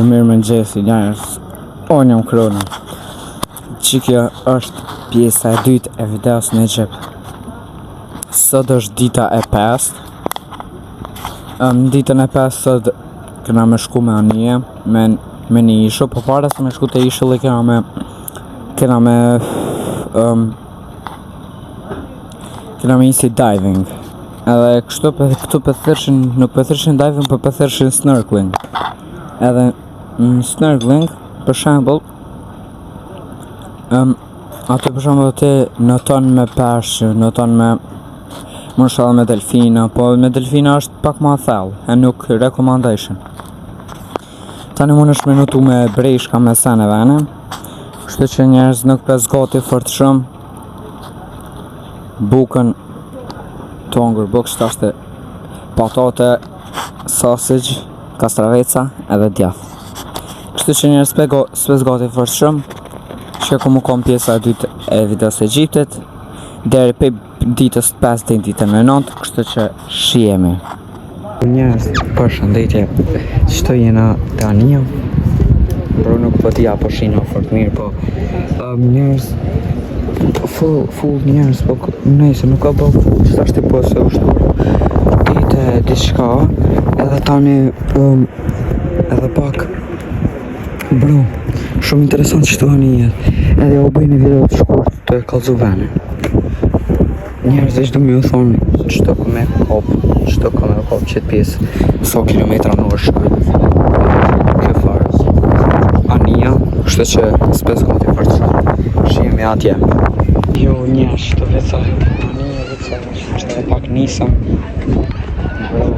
Mirëmëngjesi njerëz, unë jam Krona. Që kjo është pjesa e dytë e videos në Egjipt. Sot është dita e pestë. Në ditën e pestë sot kena me shku me anije, me, me një ishull, po para se me shku te ishulli kena me kena me um, kena me si diving. Edhe kështu pe, këtu pe thërshin, nuk pe thërshin diving, po pe thërshin snorkeling. Edhe në snorkeling, për shembull, um, aty për shembull ti noton me peshq, noton me mund edhe me delfina, po me delfina është pak ma thellë, e nuk rekomandojshin. Tani mund është me notu me breshka me sene vene, kështu që njerëz nuk pe zgati fort shumë bukën të hongër bukë që është patate, sausage, kastraveca edhe djath. Kështu që njerëz s'pe go, s'pe zgati fort shumë, që ku mu kom pjesa e dytë e videos e Egjiptit, deri pe ditës 5 deri ditën e 9, kështu që shihemi. Njerëz, përshëndetje, qëto jena te anija, bro nuk po di apo shina fort mirë, po um, njerëz, full, full njerëz, po nëse nuk ka bë full, që tash po se është ditë e diçka, edhe tani um, edhe pak Bro, shumë interesant qëto anijet. Edhe ja u bëj një video të shkurt të kallzu venin. Njerëz veç du me ju thonë qëto ku me kop, qëto ku me kop qëtë pjesë, sa kilometra në orë shkojnë. Kjo farë anija, kështu që s'pe zgati fort shumë. Shihemi atje. Jo, njerëz, qëto veç sa anija, veç sa është edhe pak nisëm. Bro,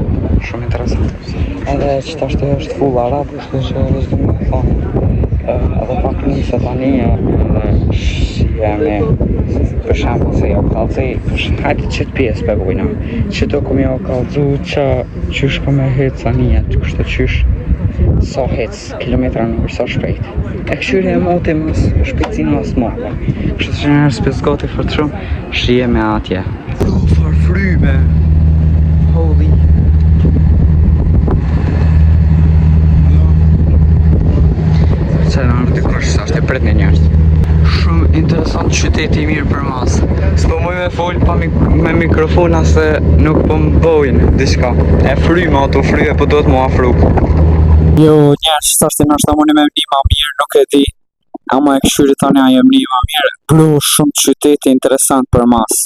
shumë interesant. Edhe që tash është full arab, kështu që veç du me thonë edhe pak nisët anija edhe shihemi për shembull se jau kallzoj për sh... hajde qëtë pjesë pe bujna qëto ku me jau kallzu që qysh ka me hec anija kështu qysh sa hec kilometra në orë sa shpejt e kqyri e moti mos shpejtësinë mos madhe kështu që njerëz s'pe zgati fort shumë shihemi atje Bro, far fryme Holy Se në arë dikush, sa është e prit një njerëz Shumë interesant qyteti i mirë për mas S'po muj me fol pa mik me mikrofon se nuk po më bojnë diçka E fryma ato fryme po duhet mu afru Jo, njerëz, që tash të nashta mundi me mni ma mirë, nuk e di Ama e këshyri tani a jem ni ma mirë Bro, shumë qyteti interesant për mas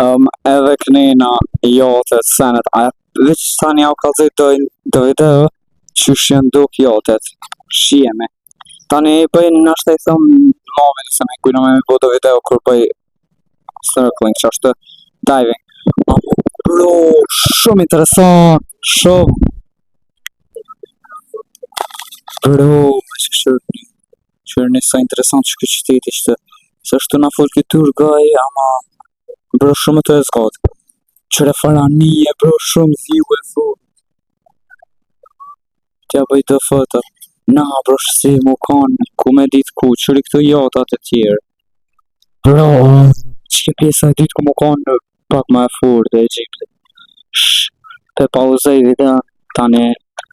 um, Edhe knena, jotet, senet A veç tani jau kallzoj do, do video Qysh janë duk jotet Shihemi Tani i bëj nashta i thom mamit se me kujno me mi bo do video kur bëj snorkeling që është diving Bro, shumë interesant, shumë Bro, që kështu Qyre sa interesant që ky qyteti që se është na fol ky tour guy, ama bro shumë të e zgat. Qyre fara anije, bro shumë view e fu. T'ja bëj do foto. Na, bro, si mu kon, ku me dit ku, qyri këtu jotat e tjerë. Bro, që kjo pjesa e dytë ku mu kon pak më e fort e Egjiptit. Sh, pe pauzoj video, tani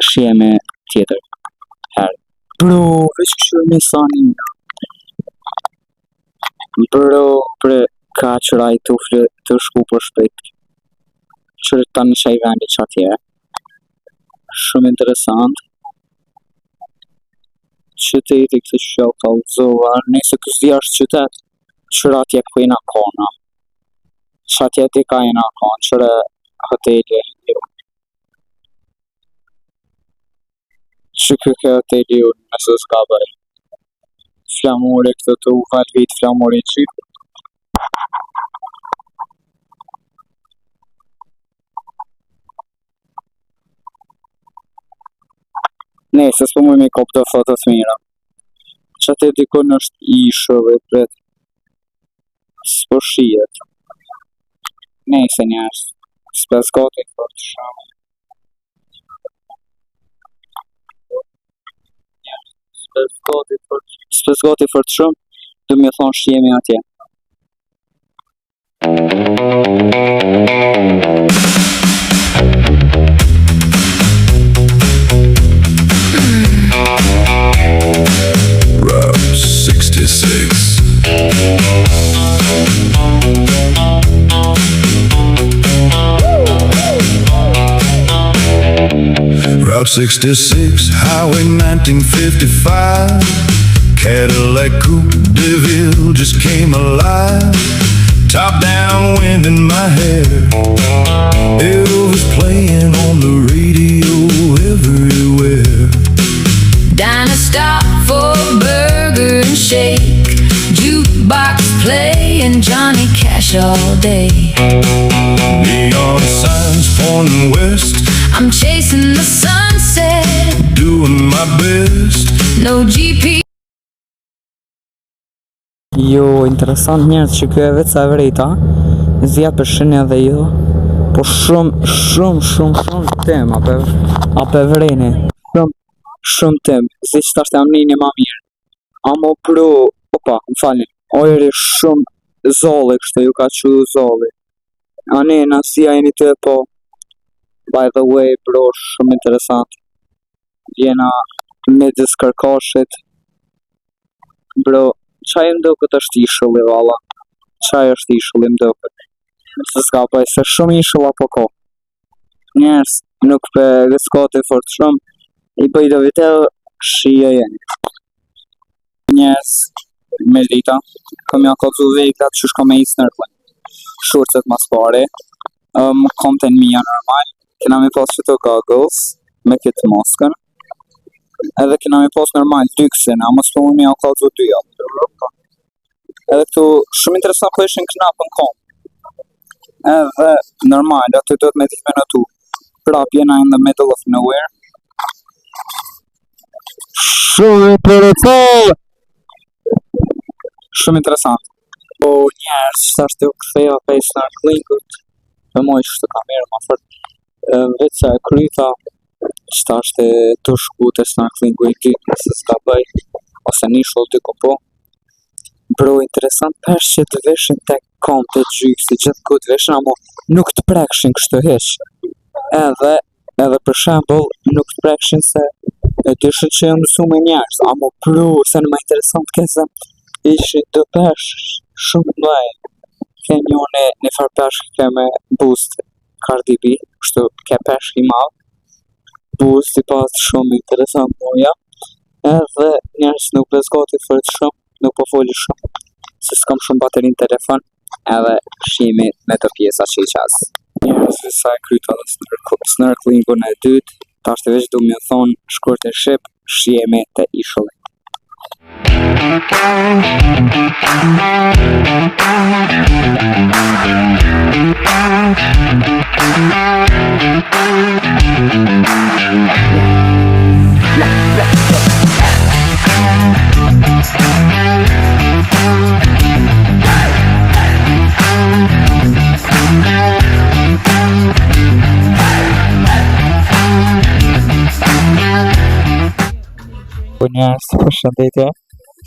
shihemi tjetër herë. Bro, veç kështu me sa një. Bro, bre, ka qëraj të fle, të shku për shpejt. Qërë tani qaj vendi që atje. Shumë interesant. Qyteti këtë që jau kallzova, nëse ky s'di është qytet, qërë atje ku jena kona. Që atje dika jena konë, qërë hoteli. Jo. Që ky ke hoteli unë, nëse s'ka bëj. Flamuri këtë të u valvit flamuri i Qiprit. Nëse s'po muj me kop do foto të mira. Që aty dikun është ishull e pret. S'po shihet. Nëse njerëz, s'pe zgati fort shumë. S'pe zgati fort, s'pe zgati fort shumë, du me thonë shihemi atje. 66, Highway 1955. Cadillac Coupe de Ville just came alive. Top down, wind in my hair. Elvis playing on the radio everywhere. Diner stop for burger and shake. Jukebox playing Johnny Cash all day. Neon signs pointing west, I'm chasing the sunset. Doing my best. No GP. Jo, interesant, njerëz, që kjo e vetë sa e vrejta. Zja për shini edhe jo. Po shumë, shumë, shumë, shumë tym, ape vreni. Shumë, shumë tym. Zi që tash jam një ma mirë. Amo bro, opa, më falni. Ojri shumë zolli kështu, ju ka qu zolli. A ne, na si a jeni të po. By the way, bro, shumë interesant. Jena midis kërkashit. Bro, qaj më duket është ishulli, valla. Qaj është ishulli, më duket. Se s'ka bëj, se shumë ishull apo ko. Njerëz, nuk pe gëskoti fort shumë. I bëj do video, shije jeni. Njerëz, Melita, kom ja kallzu veglat që shko me i snorkeling. Shortset mas pari, kom të mija normal, kena me pas qëto goggles, me këtë maskën, edhe kena me pas normal dyksin, ama s'po mund me ja kallzu dyja. Edhe këtu shumë interesant, po ishin knap në kom. Edhe normal, aty duhet me ditë me notu. Prap jena in the middle of nowhere. Shumë interesant! Shumë interesant. Po njerëz, tash të u ktheva prej snorkelingut, për moj që të kamerë ma fort. Vetë se e kryta, që tash të të shku të snorkelingu i dytë, nëse s'ka bëj, ose një ishull dy po. Bro, interesant, peshqit të vishin tek kom të gjyksi, gjithë ku të vishin, amo nuk të prekshin kështu hiq. Edhe për shembull, nuk të prekshin se e dishin që jam mësu me njerëz, amo bro, se në më interesant ke se ishin dy peshq shumë të mëdhej. Ke njëri një farë peshk ke me boost Cardi B, kështu ke peshk i madh, boost i pas shumë interesant moja. Edhe njerëz, nuk bezgati fort shumë, nuk po foli shumë, se s'kam shumë bateri në telefon, edhe shihemi me të pjesa që i qas. Njerëz, sa e kryta dhe snorkelingun e dytë, tash të veç du me thonë shkurt e shqip, shihemi te ishulli. Po njerëz, përshëndetje,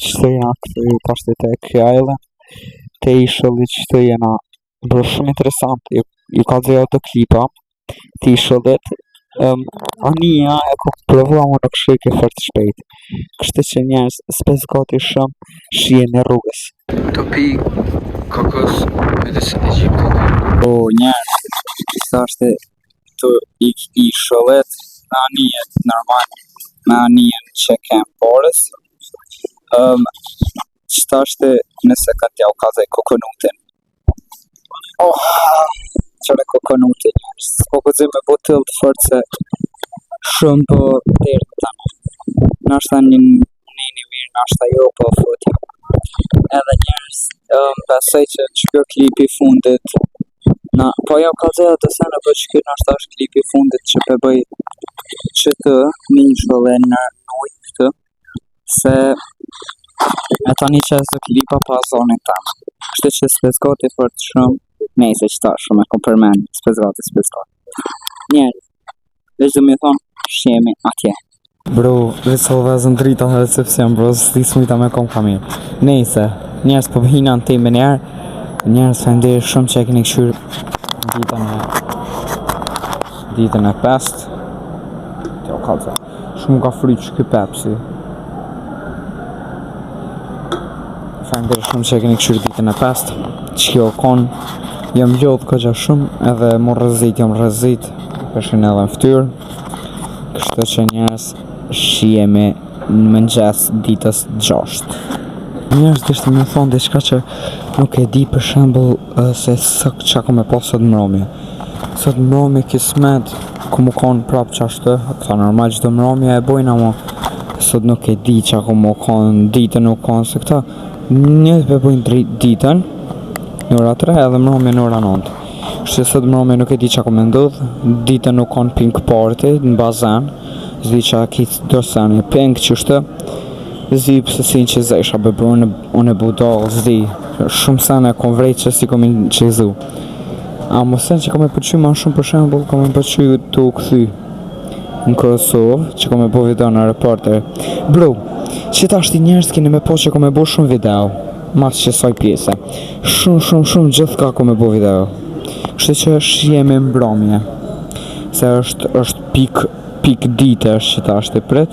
qëtu jena këtu tash te ky island, te ishulli qëtu jena, bro, shumë interesant, ju kallzoj do klipa të ishullit. Anija e kom provu, ama nuk shkojke fort shpejt. Kështu që njerëz, s'pe zgati shumë, shihemi rrugës. Të pi kokos midis Egjiptit. Po njerëz, tash të ik ishullit, me anijet normal, me anijen që kem porës. Që tash nëse ka t'ja u kallzoj kokonutin. Oh, qëre kokonuti, njerëz. S'po guxoj me bo tilt fort se shumë po derdh tani. Nashta një një mirë, nashta jo, po fort jo. Edhe njerëz, besoj që që kjo klipi i fundit, na, po jo kallzoj atë sene, po që kjo nashta është klipi i fundit që pe bëj që të një ishull e në ujë këtë, se e tani që e klipa pa zonin tam. Kështu që s'pe zgati fort shumë, nejse që ta shumë e kom përmend, s'pe zgati, s'pe zgati. Njerëz, veç du me thonë, shihemi atje. Bro, veç sa u vezën drita në recepcion, bro, s'di s'mujta me kom kamerë. Nejse, njerëz, po hina në temë njerë. Njerëz, faleminderit shumë që e keni këshyr ditën e pestë. Jo, kallza. Shumë ka fryq ky Pepsi. Faleminderit shumë që e keni këshyr ditën e pestë. Që kjo kon, jam lodh kogja shumë, edhe mu rrezit, jam rrezit, peshin edhe në fytyrë. Kështu që njerëz shihemi në mëngjes ditës 6. Njerëz deshte me thonë diçka që nuk e di për shembull se sa çka kom me pas sot mbrëmje. Sot mbrëmje kismet ku mu kon prap qashtu, këta normal çdo mbrëmje e bojnë ama sot nuk e di çka ku mu kon, ditën nuk kon se këta njerëz po e bojnë ditën në ora 3 edhe mbrëmje në ora 9. Kështu që sot mbrëmje nuk e di çka ku me ndodh, ditën nuk kon pink party në bazen, s'di çka ki do sene pink qështu. S'di pse si që zesha be bro, unë unë e budall, s'di. Shumë sene kom vrejt që si kom inçizu. A mos sen që kom e pëlqy ma shumë për shembull, kom e pëlqy tu u kthy në Kosovë, që kom e bo video në reporter. Bro, që tash ti njerëz keni me po që kom e bo shumë video, mas qësaj pjese. Shumë, shumë, shumë gjithka kom e bo video. Kështu që shihemi mbrëmje. Se është, është pik, pik dite është që tash të prit.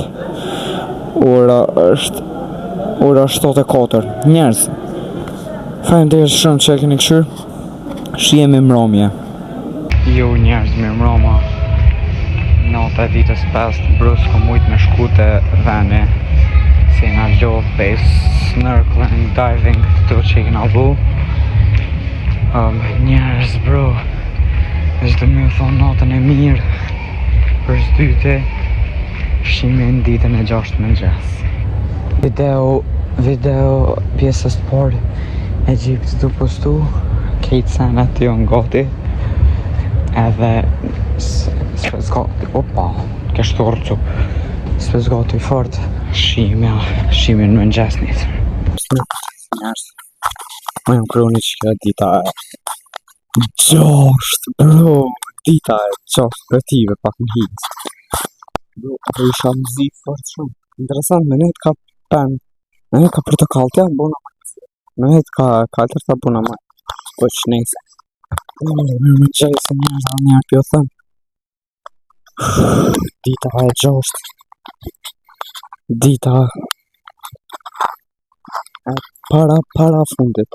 Ora është ora 7:04. Njerëz, faleminderit shumë që e keni këshyr. Shihemi mbrëmje. Jo njerëz, mirë mbrëma. Nata e ditës 5, bro s'kom mujt me shku te veni. Se jena lodh pej snorkeling, diving, këto që i kena bu. Njerëz bro, veç do me ju thonë natën e mirë. Për së dyti, shihemi në ditën e 6 mëngjes. Video, video pjesës të parë Egjipt të postu, kejt senet janë gati. Edhe s'pe zgati, opa, kesh të rëcu. S'pe zgati fort, shihemi, shihemi në mëngjes nesër. Njerëz, më jam kroni që kjo dita e gjashtë, bro, dita e gjashtë pretive pak në hijë. Bro, po isha më zi fort shumë. Interesant, me net ka pen, me net ka portokalltja, bona me net ka kaltërta, bona ma. Po që nejse. Mirë mëngjes, njerëz, edhe një herë pjo them. Dita e gjashtë. Dita e para para fundit.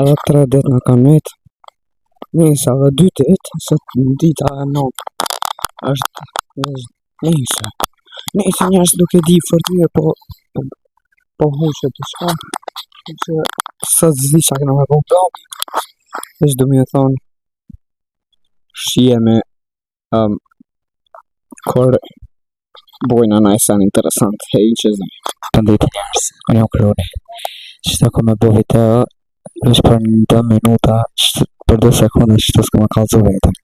Edhe tre ditë na kanë met. Nëse edhe dy ditë, sot dita e nëntë. Është nëse. Nëse njerëz nuk e di fort mirë, po po, po huqet diçka. Që sot s'di çka kena me bo mbrëmje. Veç du me ju thonë shihemi kur bojna naj sen interesant. Hej, që zë. Përshëndetje njerëz, unë jam Kroni. Qëto kom me bo video, veç për në 2 minuta, që, për 2 sekonda që s'kom me kallzu vetën.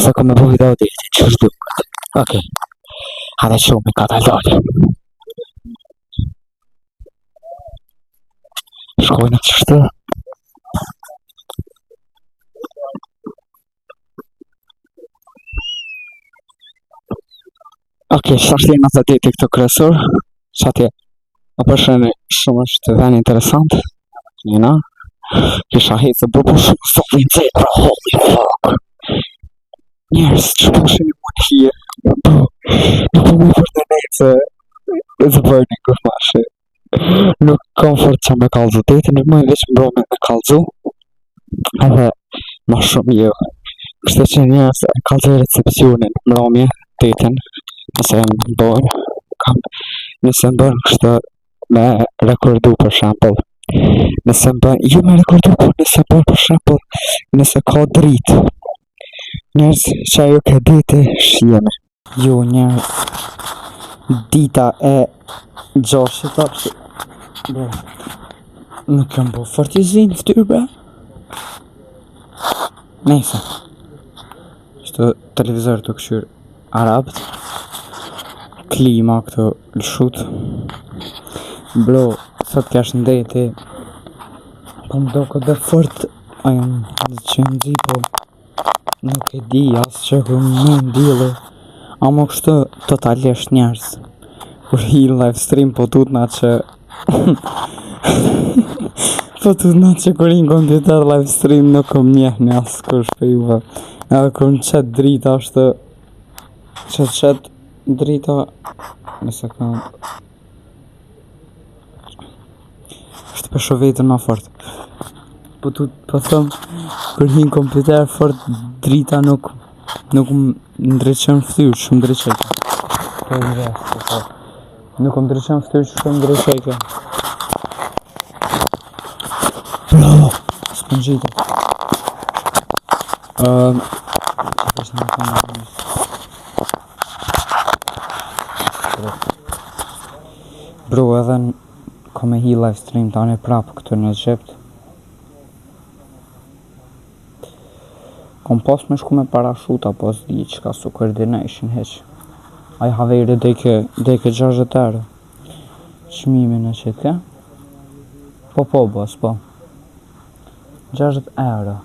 Se kom me bo video deti, që është duket. Okej. Hajde shumë, ka dal dal. Shkojna qështu. Okej, sa është jena të deti këtu kryesor. Sa tje? A po shihni, shumë është vend interesant. Jena. Kisha hecë, bro, po shumë sot i nxehtë, bro, holy fuck. Njerëz, që po shihni mu në hije, bro, nuk po më fort në necë, it's burning with my shit. Nuk kam fort që me kallzu detin, nuk më veç mbrome me kallzu. Edhe ma shumë jo. Kështu që njerëz e kallzoj recepcionin mbrëmje detin, nëse më bojnë, kam, nëse më bën kështu me rekordu për shembull. Nëse më bën, jo me rekordu, po nëse më bën për shembull, nëse ka dritë. Njerëz që ajo ke deti, shihemi. Jo njerëz, dita e gjashtë tash. Bro, nuk jam bo fort i zi në fytyrë bre. Nejse. Qëto televizor të këshyr arabt. Klima këtu lëshut. Bro, sot kesh ndeti. Po më do këtë fort. A jam që jam zi, po nuk e di as që ku më ndilli. Ama kështu totalisht njerëz. Kur hi në live stream po tutna që po tutna që kur hi në kompjuter live stream nuk më njehni askush për juve. Edhe kur më qet drita është që qet drita një sekund. Është për shoh vetën ma fort. Po tu po them kur hi në kompjuter fort drita nuk nuk Ndriçon fytyrë, shumë ndriçoj. Po i po. Nuk më ndriçon fytyrë, shumë ndriçoj kjo. Bro, s'po ngjitet. Ëm, është në kamerë. Bro, edhe në kom me hi live stream tani prapë këtu në Egjipt. Kom pas me shku me parashuta, po s'di çka su coordination hiq. Ai haveri deke, deke 60 euro. Çmimin e qitke. Po po, boss, po. 60 euro.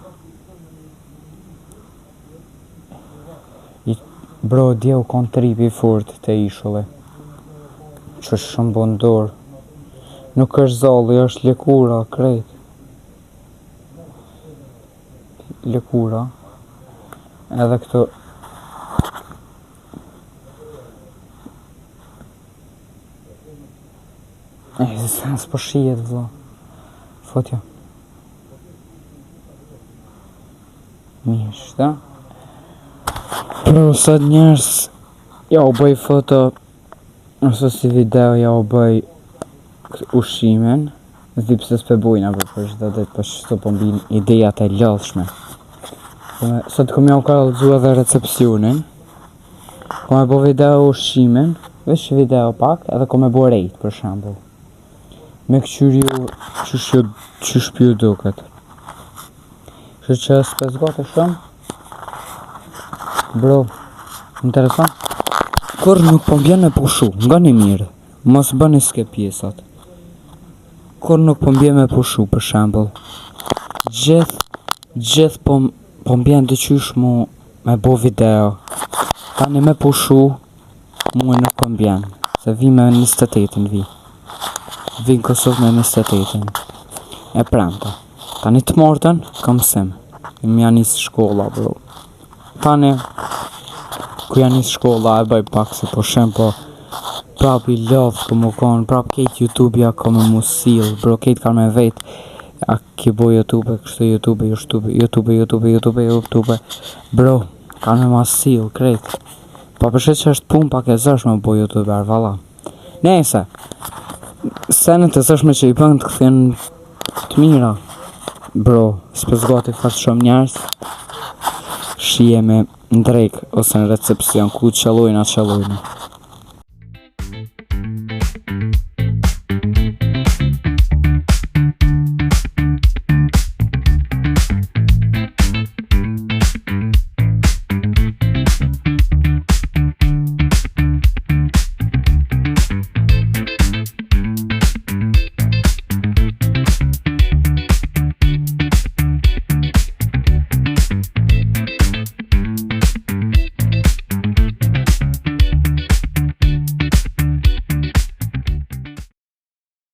I, bro, dje u kon tripi fort te ishulli. Që shumë bon dorë. Nuk është zalli, është lëkura, krejt. Lëkura. Edhe këto E, se s'po shihet, vlla. Fotja. Mirë, shta. Bro, sot njerëz, ja u bëj foto, ose si video ja u bëj ushqimin. S'di pse s'pe bujna për për çdo ditë, po qëto po mbin idejat e lodhshme. Po me, sot kom ja u kallëzu edhe recepcionin. Kom me bo video ushqimin, veç video pak, edhe kom me bo rate për shembull. Me këqyr ju qysh ju qysh pju duket. Kështu që s'pe zgati shumë. Bro, interesant. Kur nuk po m'bjen me pushu, nga një mirë, mos bëni s'ke pjesat. Kur nuk po m'bjen me pushu, për shembull. Gjithë, gjithë po, po m'bjen dyqysh mu me bo video. Tani me pushu, mu nuk po m'bjen. Se vi me 28-ën vi. Vi në Kosovë me 28-ën. E premte. Tani të martën, kam mësim. Më janë nis shkolla, bro. Tani, ku janë nis shkolla, e bëj pak si pushim, po prap i lodh po më konë, prap kejt YouTube-ja ka me mu sill, bro, kejt kanë me vet. A ki bo YouTube, kështu YouTube, YouTube, YouTube, YouTube, YouTube, YouTube. Bro, kanë me ma sill, krejt. Po për që është punë pak e zëshme bo YouTuber, valla. Nejse, senet e zëshme që i bën të kthjen të mira. Bro, s'po zgati fort shumë njerëz. Shihemi në drek ose në recepcion ku qëllojna qëllojna.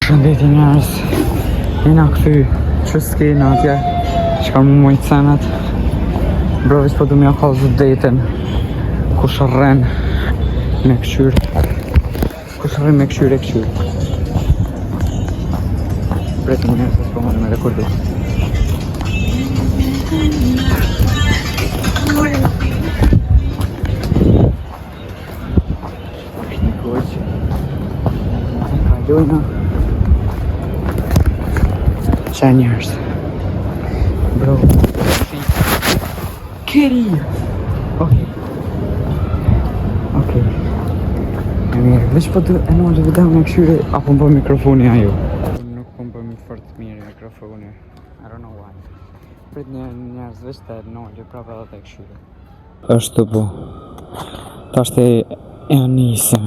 Shëndetje njerëz, jena kthy, që s'kena atje, që kam mu mojtë senet. Bro, veç po du m'ja kallzu detin, kush rren me kqyr, kush rren me kqyr e kqyr. Prit njerëz, se s'po muj me rekordu. Është një koq. Kalojna. Qa njerëz. Bro. Kiri. Okej. Okej. E mirë, veç po du e nalë video me kqyri, apo më bë mikrofoni ajo. Nuk po më bë mi fort mirë mikrofoni. I don't know why. Prit një njerëz veç të nalë prapë edhe të kqyri. Është të bu. Tash te e nisim.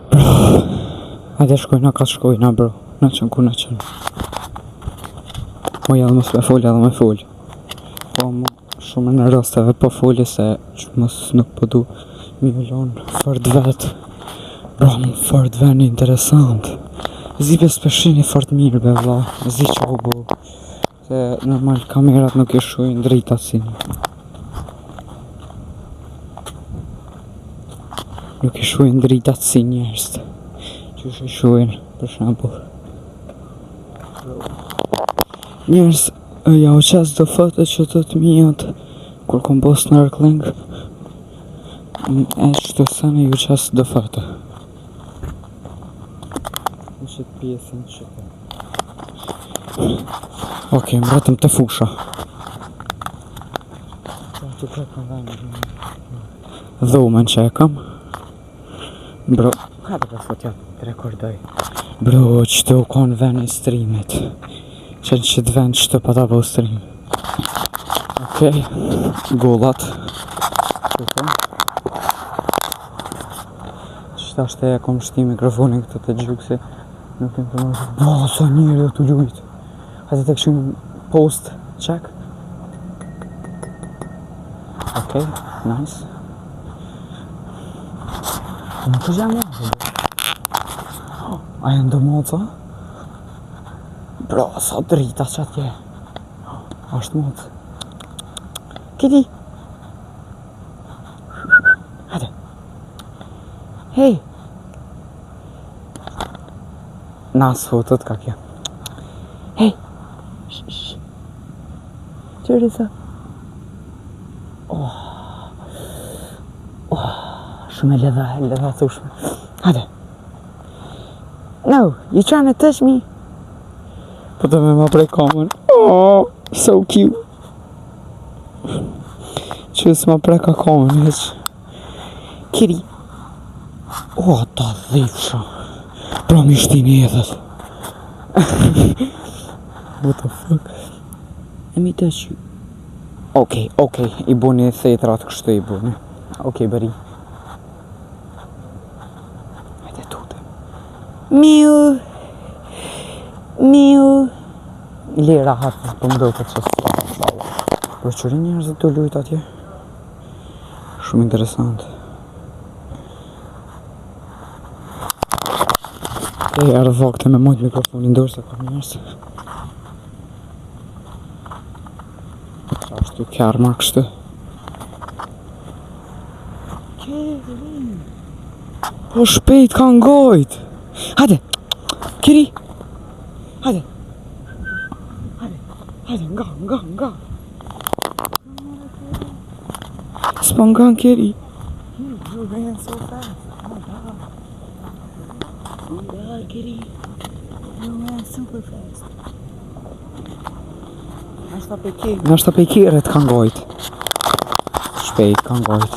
Bro. Hajde shkojna ka shkojna bro. Na qën ku na qën. Po edhe mos me fol edhe me fol. Po më shumë në rasteve po foli se që mos nuk po du mi u lon fort vet. Bro, më fort ven interesant. Zi pe s'peshini fort mirë be vlla. Zi që u bu. Se normal kamerat nuk i shuajnë dritat si. Nuk i shuajnë dritat si njerëz. Që i shuajnë, për shembull. Njerëz, ja u qes do foto që të të mijat kur kom bo snorkeling. E qëto sene ju qas do foto. Në qëtë pjesën qëtë. Okej, mrretëm të fusha. Aty ku e kam vendin. Dhomën që e kam. Bro, hajde po fotja të rekordoj. Bro, qëto u konë vend i streamit. Që në qëtë vend qëto pa ta bo stream. Okej, gollat. Këto. Qëta është e kom shti mikrofonin këtë të gjuksi. Nuk kem të marrë. Bo, sa njeri o të lujt. Hajde të këshim post check. Okej, nice. Nuk është jam unë. A janë do moca? Bro, sa drita që atje. A është mocë. Kitty. Hajde. Hey. Na s'futët ka kjo. Hey. Shh, shh. Qëri sa? Oh. Oh. Shumë e ledha, e ledha thushme. Hajde. No, you trying to touch me? Po të me ma prej kamën. Oh, so cute. Që s'ma preka kamën, hiq. Kitty. Oh, ta dhifsha. Pra mi shtini edhët. What the fuck? Let me touch you. Okej, okej, i buni thetrat kështu i buni. Okej, bëri. Hajde tute. Miu. Miu. Le rahat, po më duket që s'ka. Po qëri njerëzit të lujt atje? Shumë interesant. E erdhë vakte me mojt mikrofonin dorë se ka njerëz. Ashtu kerma kështu. Po shpejt ka ngojt. Hajde. Kiri. Hajde. Hajde. Hajde, nga, nga, nga. S'po ngan Kiri. You ran so fast. Oh my god. Oh my god, Kitty. You ran super fast. Nashta pe kerret ka ngojt. Shpejt ka ngojt.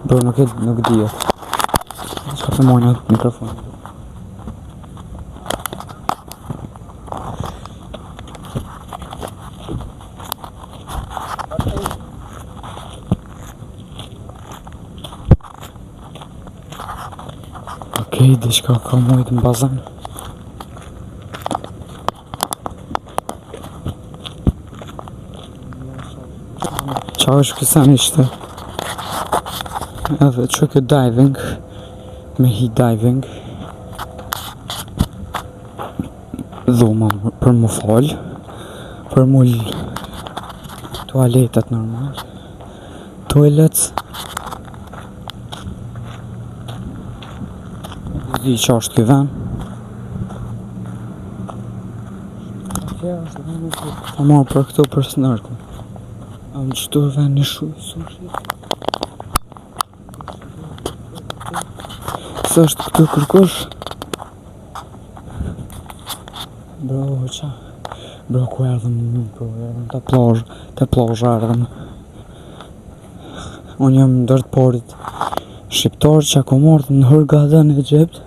Bro, nuk e nuk dihet. Çka të mojnë atë mikrofon? Okej, diçka ka mujt në bazen. Qa është kësa ishte? Edhe që kë diving, me hi diving. Dhoma për mu fal, për mu tualetet normal. Toilets. S'di që është ky vend. Kjo është vendi ku ka marrë për këto për snorkel. A në qëto vend një shu, sushi. S'është këtu kërkush. Bro, qa? Bro, ku erdhëm në bro, erdhëm te plazh, te plazha erdhëm. Unë jam ndër të parit shqiptar që kom ardhë në Hurghada në Egjipt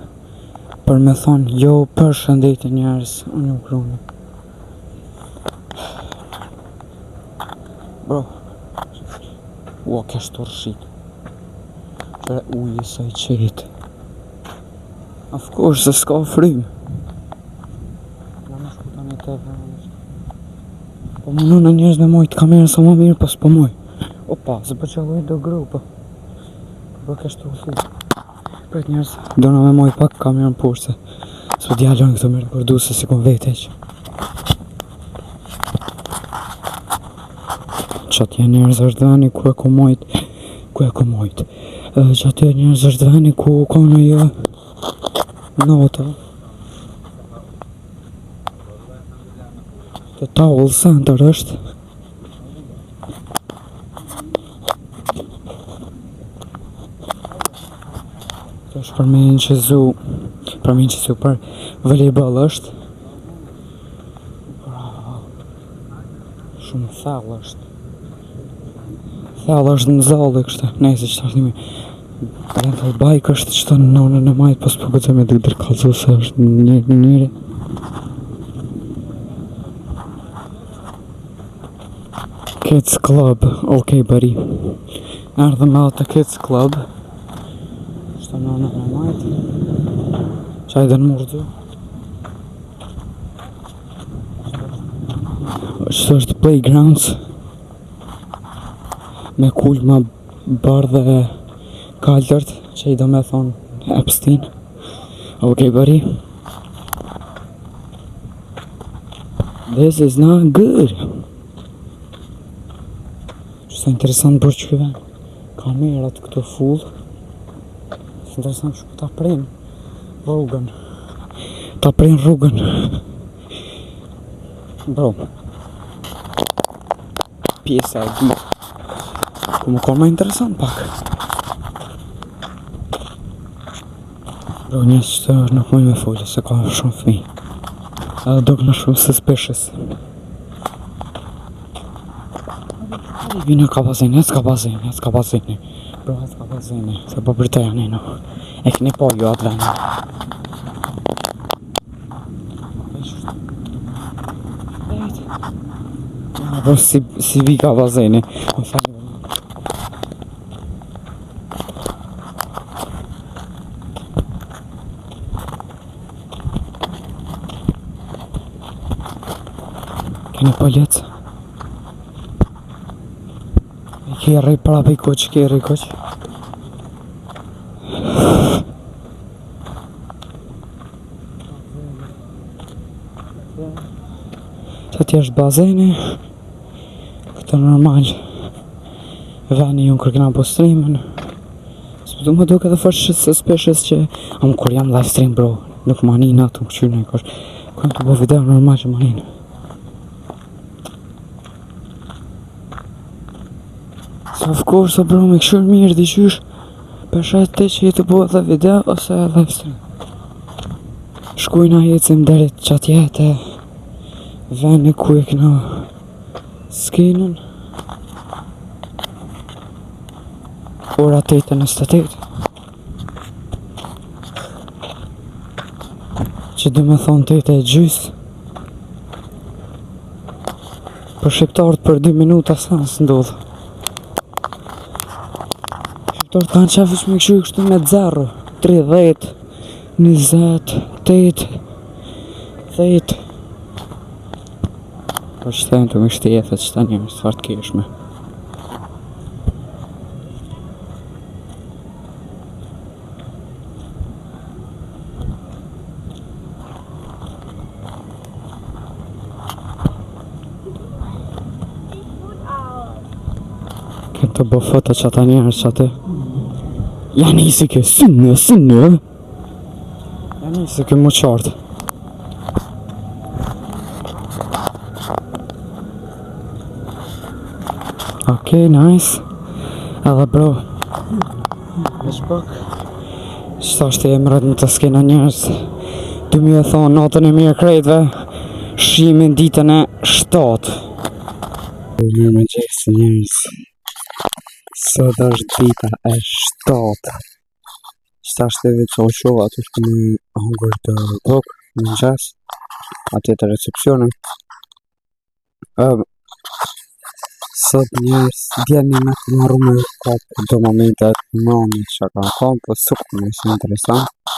për me thonë jo për shëndetje njerëz, unë jam kruni. Bro, ua kesh të rëshit. Qëre uji sa i qetë. Of course, se s'ka frymë. Ja më shku tani te vend. Po mundu në njerëz me mojt kamerën sa më mirë, po s'po moj. Opa, se po qëlloj do gru, po. Po kesh të uthu. Pret njerëz, do në me mojt pak kamerën poshtë, se s'po djalon këto me rekordu se si kom vete që. Që atje njerëz është veni ku e ku mojt, ku e ku mojt. Që atje njerëz është veni ku ka në jo nata. Të towel center është. Kjo është për me inqizu, për me inqizu, për volleyball është. Bravo. Shumë thellë është. Thellë është në zallë kështu. Nejse që tash nimi. Rental bike është qëto në anën e majtë, po s'po guxoj me të kallzu se është një njëri. Kids Club, okej bëri. Erdhëm edhe te Kids Club. Qëto në anën e majtë. Qaj dhe në murdu. Qëto është playgrounds. Me kulma bardhe e kaltërt, që i do me thonë Epstein. Okej bëri. This is not good. Që sa interesant bërë që ky Kamerat këto full. Sa interesant që ta prin rrugën. Ta prin rrugën. Bro. Pjesa e dytë. Ku më ka më interesant pak. Bro, njerëz që nuk muj me folë, se ka shumë fëmi. Edhe do këna shumë suspicious. Vina ka bazeni, ec ka bazeni, ec ka bazeni. Bro, ec ka bazeni, se po pritoj anë no. E keni po ju atë vendin. Ja, bro, si, si vi ka bazeni. Më falni. Keni po lecë. I kerri prapë i kuq, kerri i kuq. Që ti është bazeni. Këtë normal. Veni unë kër kena bo streamën. S'po du më duke edhe fort suspicious që Am kur jam live stream bro Nuk ma nin atë më këqyrë në kosh Kur jam të bo video normal që ma nin So of course o bro me këshyrë mirë di qysh Përshet ti që je të bo edhe video ose live stream Shkujna jecim deri që atje te Veni ku e kena skenën Ora 8:28 Që do me thonë 8 e gjysë Për shqiptarët për 2 minuta sa s'ndodhë Shqiptarët kanë qef me këshyrë kështu me 0 30 20 8 10 Po që të të me shtefet që ta njerëz të fartë keshme. Këtë të bo foto që ata njerëz që aty. Ja nisi kë, synë, synë. Ja nisi kë më qartë. Okej, nice. Edhe bro. Veç pak. Qëta është emrat më të s'kena njerëz. Du mi e thonë natën e mirë krejtve. Shimin ditën e 7. Mirë më gjesi njerëz. Sot është dita e 7. Qëta është e vetë që u aty shku me hungër të buk në mëngjes. Atje të recepcioni. Um, sot njerëz dje një me të marru me kap do momente të mami që ka konë, po suk më ishte interesant.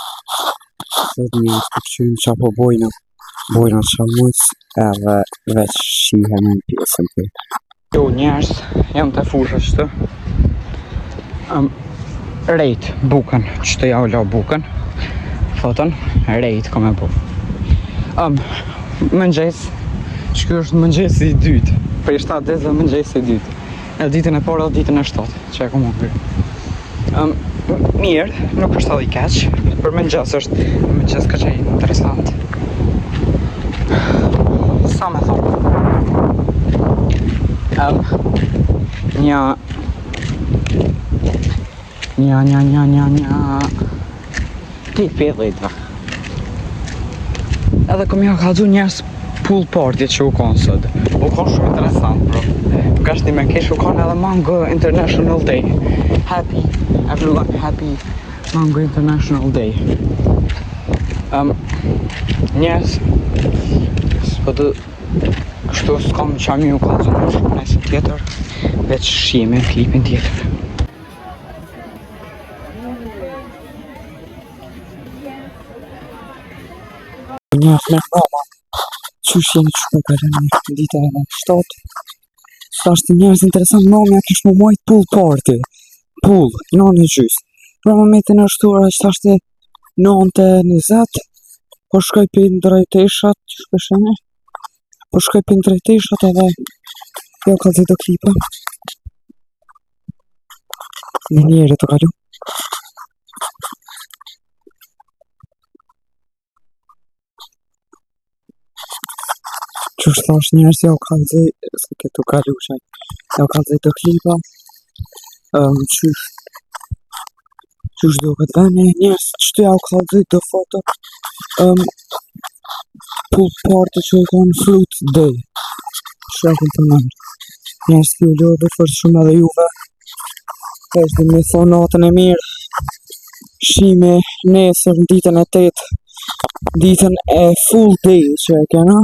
Sot njerëz po këqyrim qa po bojna, bojna qa mujts, edhe veç shihemi në pjesën tjetër. Jo njerëz, jam të fusha qëtë. Um, rejt bukën, që të jau la bukën. Fotën, rejt kom e bu. Um, mëngjes, që ky është mëngjesi i dytë. Prej 7 ditëve mëngjesi i dytë. Edhe ditën e parë edhe ditën e 7, që e kom hëngër. Um, mirë, nuk është edhe i keq. Për mëngjes është mëngjes ka qenë interesant. Sa me thonë? Um, një. Nja, nja, nja, nja, nja. Ti pe dhjetëve. Edhe kom ja kallzu njerëz pool party që u konë sot. U konë shumë interesant, bro. Më ka shti me kesh, u konë edhe Mango International Day. Happy, everyone happy Mango International Day. Njerëz, s'po të kështu s'kam qa mi u kallzu më shumë nëse tjetër, veç shihemi në klipin tjetër. Njerëz me mbroma, qysh jeni që po kaloni dita e 7. Sa është njerëz interesant mbroma kish më majt pool party. Pool, 9 e gjys. Për momentin është ora që tash 9:20. Po shkoj për ndroj teshat, që shpeshene. Po shkoj për ndroj teshat edhe jo kallzoj do klipa. Një njeri të kalu. Qysh thash njerëz jo kallzoj se këtu kalu shaj. Jo kallzoj do klipa. Qysh duket veni, njerëz qëtu ja u kallzoj do foto. Pool party që u konë Fruit Day. Që ja kom përmend. Njerëz ju lodhe fort shumë edhe juve. Veç dhe me thonë natën e mirë. Shihemi nesër në ditën e 8, ditën e full day që e kena.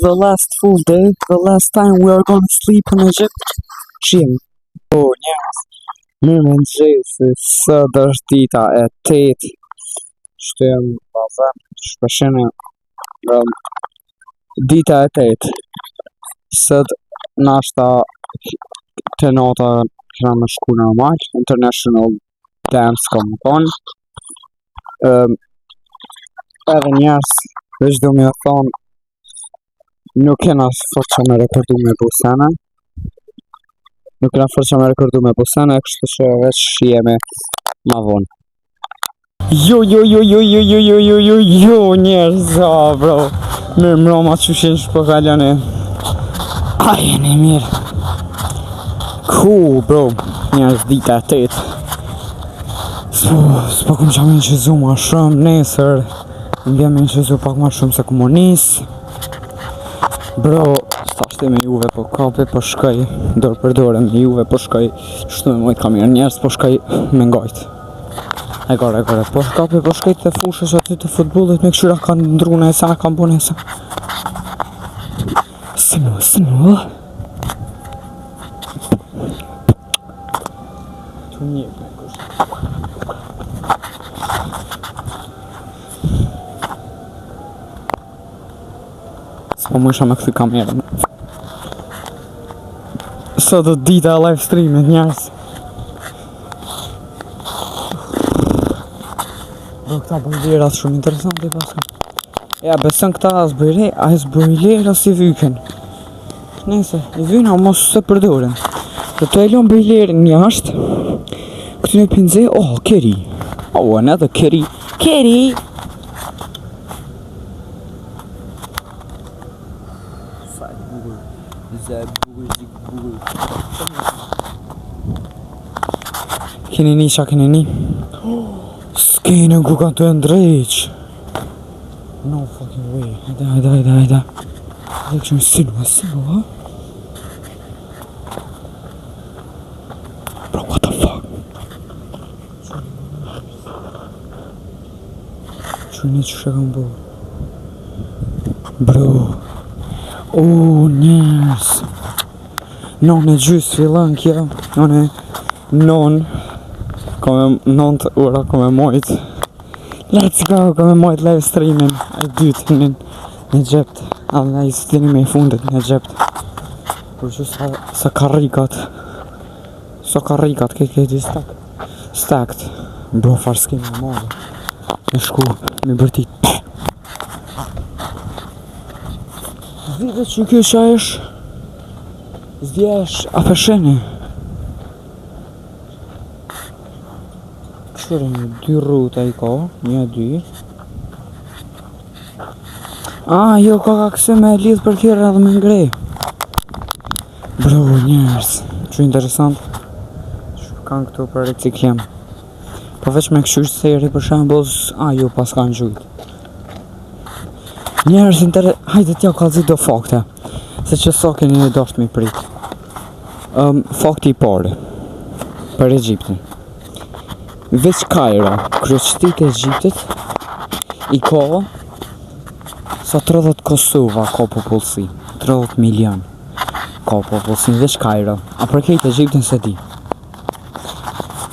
The last full day, the last time we are gonna sleep in Egypt. Shihemi. Po, njerëz, mirë më mëngjesi, sot është dita e 8. Qëtu jam në bazen, shpeshene, dita e 8. Sot nashta të nata kena me shku normal, International Dance ka më konë. Edhe njerëz, veç do me thonë, nuk kena fort që me rekordu me bu sene. Nuk kena fort që me rekordu me bu sene, kështu që veç shihemi ma vonë. Jo, jo, jo, jo, jo, jo, jo, jo, jo, jo, njerëz, oh, bro. Mirë mbroma qysh jeni që po kaloni. A jeni mirë. Ku, bro, njerëz dita e 8. S'po kum qa me inqizu ma shumë, nesër më bje me inqizu pak ma shumë se ku më nis. Bro, s'tashti me juve po kapi, po shkoj, dorë për dore me juve po shkoj, shtu me mojt kamerën, njerëz po shkoj me ngajt. E gore, e gore, po kapi po shkoj të fushës aty të futbollit me këshyra kanë ndru në esa, kanë bu në esa. Sinu, sinu. Tu një me kush. S'po më isha me këthy kamerën. Sot është dita e live streamit, njerëz. Bro, këta bojlerat shumë interesante paska. Ja, beson këta as bojle, as bojlera si vyken. Nëse, i vynë, a mos se përdoren. Do të e lon bojlerin jashtë. Këtu në pinze, oh, kitty. Oh, another kitty. Kitty! Sa e bukur, sa e bukur, si bukur. Keni një, qa keni një? Skenën ku ka të ndreq. No fucking way. Hajde, hajde, hajde, hajde. Hajde, kështu sinu, sinu, ha? Bro, what the fuck? Quni që shë kam bo? Bro. Oh, njerëz. Non e gjys fillon kjo. Non e non. Ko me 9 ora ko me mojt. Let's go, ko me mojt live streamin e dytë në në Egjipt. A në i streami i fundit në Egjipt. Por që sa karrikat. Sa karrikat, ke ke di stack. Stacked. Bro, far s'kemi e madhe. Me shku, me bërtit. Zide që kjo qa është? Zdje është a pesheni? Këshyre një dy rruta i ka, një, dy. A, jo, ka ka këse me lidh për kjerë edhe me ngrej. Bro, njerëz, që interesant. kanë këtu për riciklim. Po veç me këshysh seri për shembull, a ju pas kanë gjujt. Njerëz inter... Hajde t'ja kallzoj do fakte, se që sa keni e dosht mi prit. Fakti i parë për Egjiptin. Veç Kairo, kryeqyteti i Egjiptit, i ka sa 30 Kosova ka popullsi, 30 milion ka popullsi veç Kairo. A për krejt Egjiptin se di.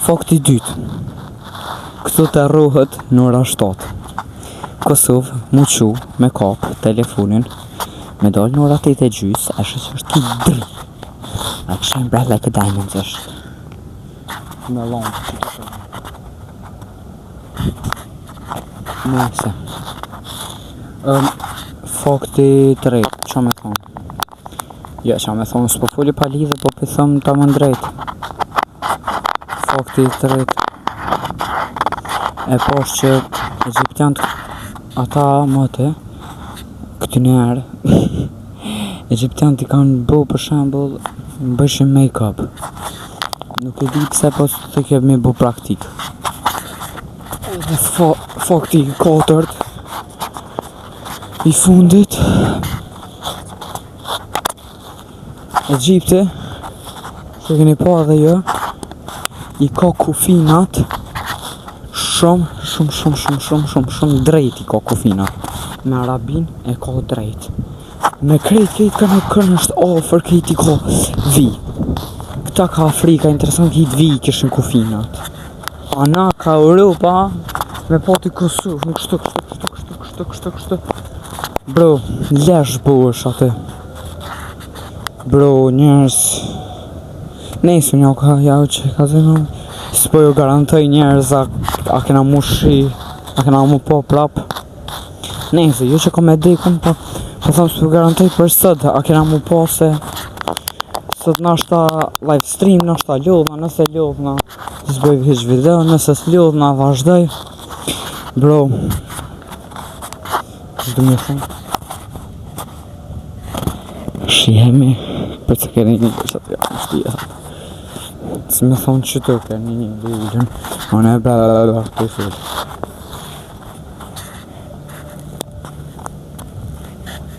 Fakti i dytë. Këtu të rruhet në ora 7. Kosovë, mu qu, me kap, telefonin, me dal në ora 8 e gjysë, e shë që është ki dri. Like shine bright like a diamond është. Me lampë që të shumë. Nëse. Fakti i tretë, qa me thonë? Jo, qa me thonë, s'po foli pa lidhe, po po thëm ta më drejt. Fakti i tretë. E poshtë që egjiptianët ata më të këtë njerë egjiptianët i kanë bo për shembull bëshin make-up. Nuk e di pse po të kemi bo praktik. Edhe fa, fakti i katërt i fundit Egjipti që keni pa edhe jo i ka kufinat shumë shumë shumë shumë shumë shumë shumë drejt i ka kufinat me Arabin e ka drejt me krejt krejt kanë kanë është afër krejt i ka vi këta ka Afrika interesant krejt vi i kishin kufinat a na ka Europa me pati Kosovë në kështu kështu kështu kështu kështu kështu kështu bro lesh bëhesh aty bro njerëz Nëse unë ka ja që ka zënë S'po ju garantoj njerëz a, a kena mu shi A kena mu po prap Nëse jo që kom e dikun po Po thom s'po garantoj për sot A kena mu po se Sot nashta live stream Nashta lodhna nëse lodhna S'bëj hiç video Nëse s'lodhna vazhdoj Bro S'du me thonë Shihemi Për të keni një kështë aty jam shtia Si me thonë që të keni një dhe ulën Unë e bla bla bla të fil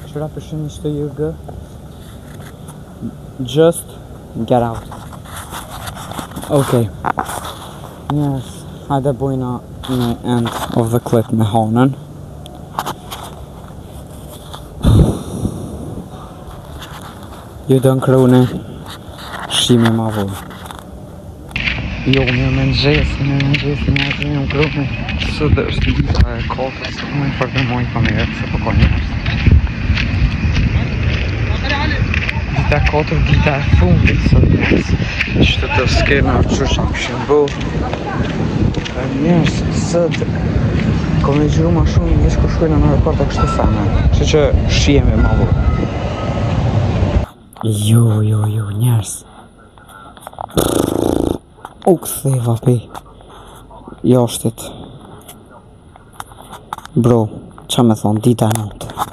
Qëra përshin që të ju gë Just get out Okej Njerëz, hajde bojna në end of the clip me hanën Ju do në krune Shihemi ma vonë Jo, mirë me nëgjesi, mirë me nëgjesi, mirë me në krune Sot është dita e katërt, sot më i fërgëmoj kamerë, se po ka njerëz Dita e katërt, dita e fundit sot njerëz Qëtë të s'kena që qa këshim bo Njerëz, sot Kom e xhiru ma shumë, veç kur shkojna në aeroport e kështu sene Kështu që shihemi ma vonë Jo, jo, jo, njerëz U ktheva pe Jashtit Bro, qa me thonë, dita e natë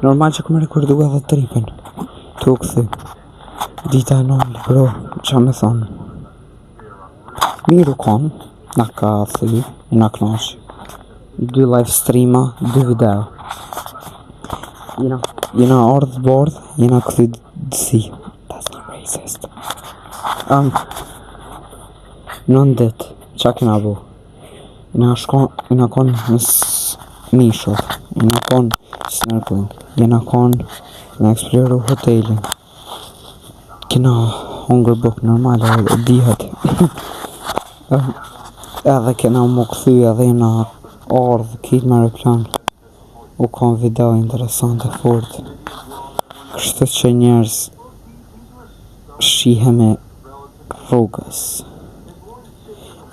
Normal që kom rekordu edhe tripin Tu u kthy Dita e natë, bro, qa me thonë Mirë u kon, na ka thy, na knaq Dy live streama, dy video Jena, jena ardhë bardh, jena kthy zi That's not racist Nën dit, qa kena bu? Jena shko, jena kon në Mishull, jena kon snorkeling, jena kon në eksploru hotelin Kena hongër buk normal edhe dihet Edhe kena mu kthy edhe jena ardhë kit me aeroplan U kon video interesante fort Kështu që njerëz shihemi rrugës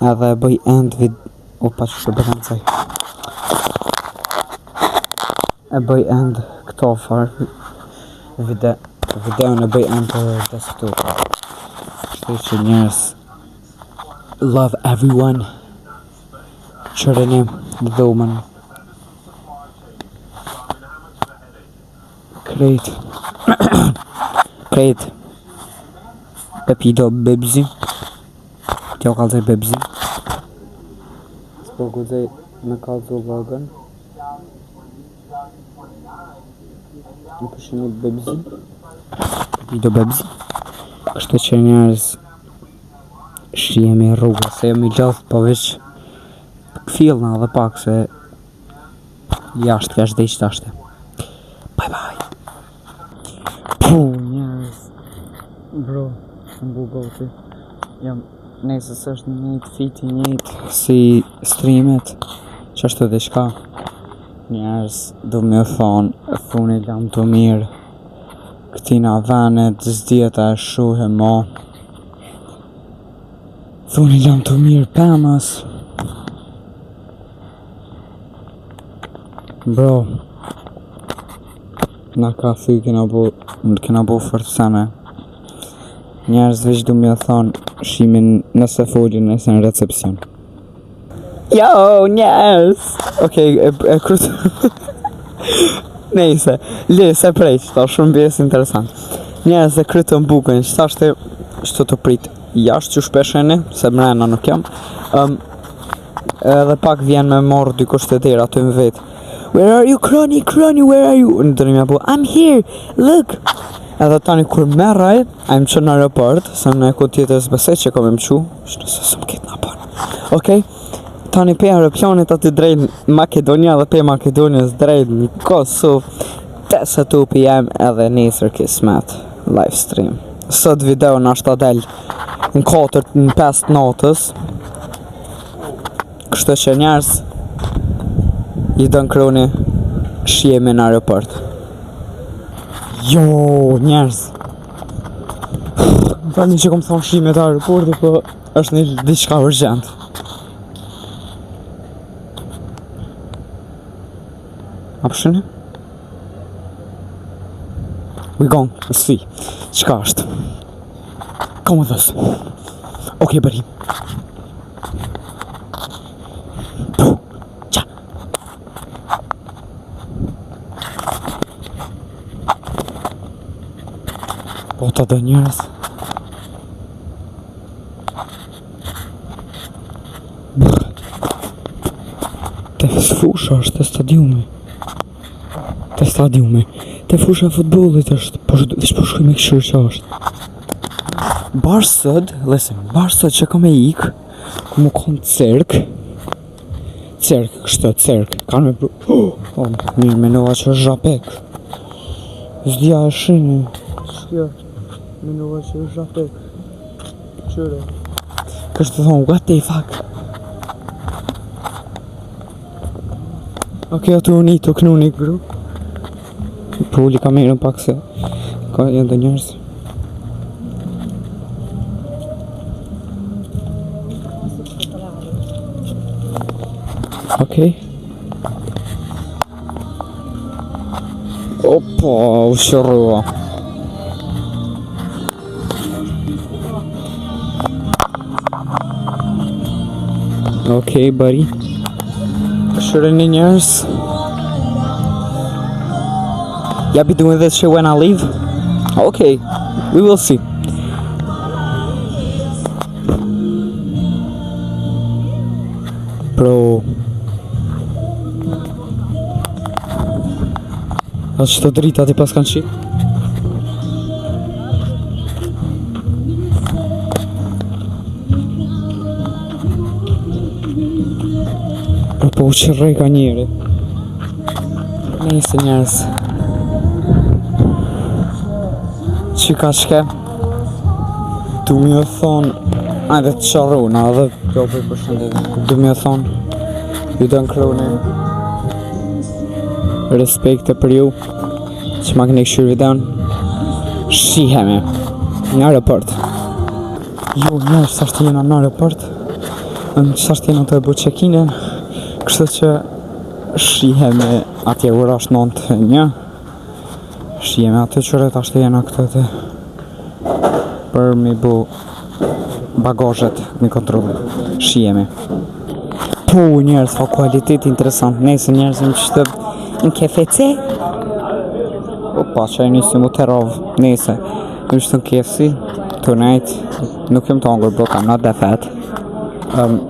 Edhe e bëj end vid... O pa që të balancaj E bëj end këto far video Videon e bëj end të desktop Kështu që njerëz Love everyone Qëreni dhomën Krejt Krejt Pepito Bebzi. T'jo kallzoj bebzi. S'po guxoj me kallzu logën. Më përshëndet bebzi. Video bebzi. Kështu që njerëz shihemi rrugës, se jam i lodh, po veç kfillna edhe pak se jashtë ka shdeq tashte. Bye bye. Pu, njerëz. Bro, më bu gati. Jam, nëse s'është njëjtë fiti njëjtë si streamet, që është diçka. Njerëz, du me thonë, thuni lamtumirë. Këtina venet, s'djeta e shuhe mo. Thuni lamtumirë pemës. Bro, na ka thy, kena bo, kena bo fort sene. Njerëz veç du me thonë, shimin nëse folin nëse në recepcion. Jo, njerëz! Okej, e, e krut... Nejse, le se prej që ta shumë pjesë interesant. Njerëz e krytën bukën, që ta shte, shtë të prit jashtë që shpesheni, se mrena nuk jam. Um, edhe pak vjen me marrë dikush të dera aty më vet. Where are you, Kroni? Kroni, where are you? Në dënim ja po, I'm here, look! Edhe tani kur merr ai, ai më çon në aeroport, se në ku tjetër s'besoj që kom e më çu, shtë se s'më ketë na pan. Okej, tani pe aeroplanit aty drejt në Makedonia dhe pe Makedonias drejt në Kosovë, 8 pm edhe nesër kismet, live stream. Sot video në ashta del në 4 në 5 natës. Kështu që njerëz i dën kroni shihemi në aeroport. Jo, njerëz. Më falni që kom thonë shihemi të aeroporti, po është një diçka urgjent. A përshëni? We gone, let's see. Çka është? Come with us. Okay, buddy. Puh, qa? Po të dhe njerëz. Brr. Te fusha është te stadiumi. Te stadiumi. Te fusha e futbollit është. Po veç po shkoj me këshyrë që është. Bar sot, listen, bar sot që kam e ik, ku mu kon cirk, cirk, kështu, cirk, kanë me pru, oh, oh, mirë, menova që është zhapek, s'dia e shini, s'dia, menova që është zhapek, qyre, kështu thonë, what the fuck, Ok, aty unë të knu një gru. Po uli kamerën pak se ka janë dhe njerëz. Okej. Opa, u shërrua. Okej, buddy. Këshërën njerëz. Ya be doing this shit when I leave? Okay, we will see. Bro. A që të dritat i pas kanë qit? Po po u qërrej ka njeri. Nejse njerëz. Që ka shke? Du më thonë, ajde të qërruna edhe kjo për përshëndetin. Du më thonë, ju dënë kroni. Respekte për ju, që ma këni këshyrë videon. Shihemi në aeroport. Jo, njerëz, sa është jena në aeroport. Në sa është jena të e bu check-inin. Kështu që shihemi atje ora është 9:01. Shihemi aty qëre tash të jena këtu të për mi bu bagazhet mi kontrollu. Shihemi. Po njerëz, ka kualitet interesant. Nëse njerëz më qëtë në KFC. Opa, që e nisi mu të rovë. Nëse, më qëtë në KFC. Tu nejt, nuk jem tu hongër buk, I'm not that fat. Um,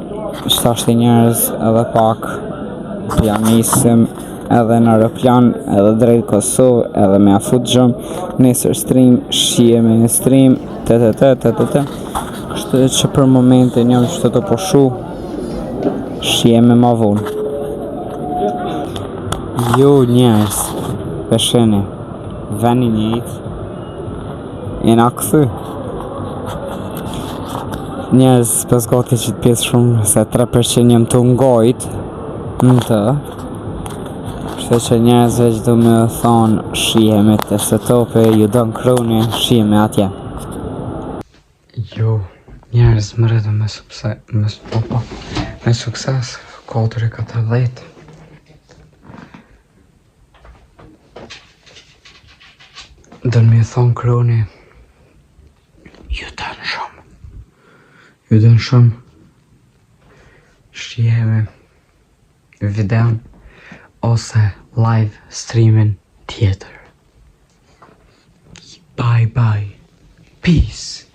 Qëtash njerëz edhe pak ja nisim edhe në aeroplan edhe drejt Kosovë edhe me afut gjëm nesër stream, shihemi në stream të të të të të të Kështu që për momentin jam që të poshu shihemi ma vonë. Jo njerëz, pesheni, veni njëjtë, jena kthy. Njerëz, pas gati që të pjesë shumë, se 3% jam të ngojt në të. Kështu që njerëz veç du me thonë, shihemi te setupi, ju don kruni, shihemi atje. Jo, njerëz më rritëm me sukses, me, opa, me sukses, 4 e 40. Do me thonë kruni, ju dënë shumë, ju dënë shumë, shihemi videon ose live streamin tjetër. Bye bye. Peace.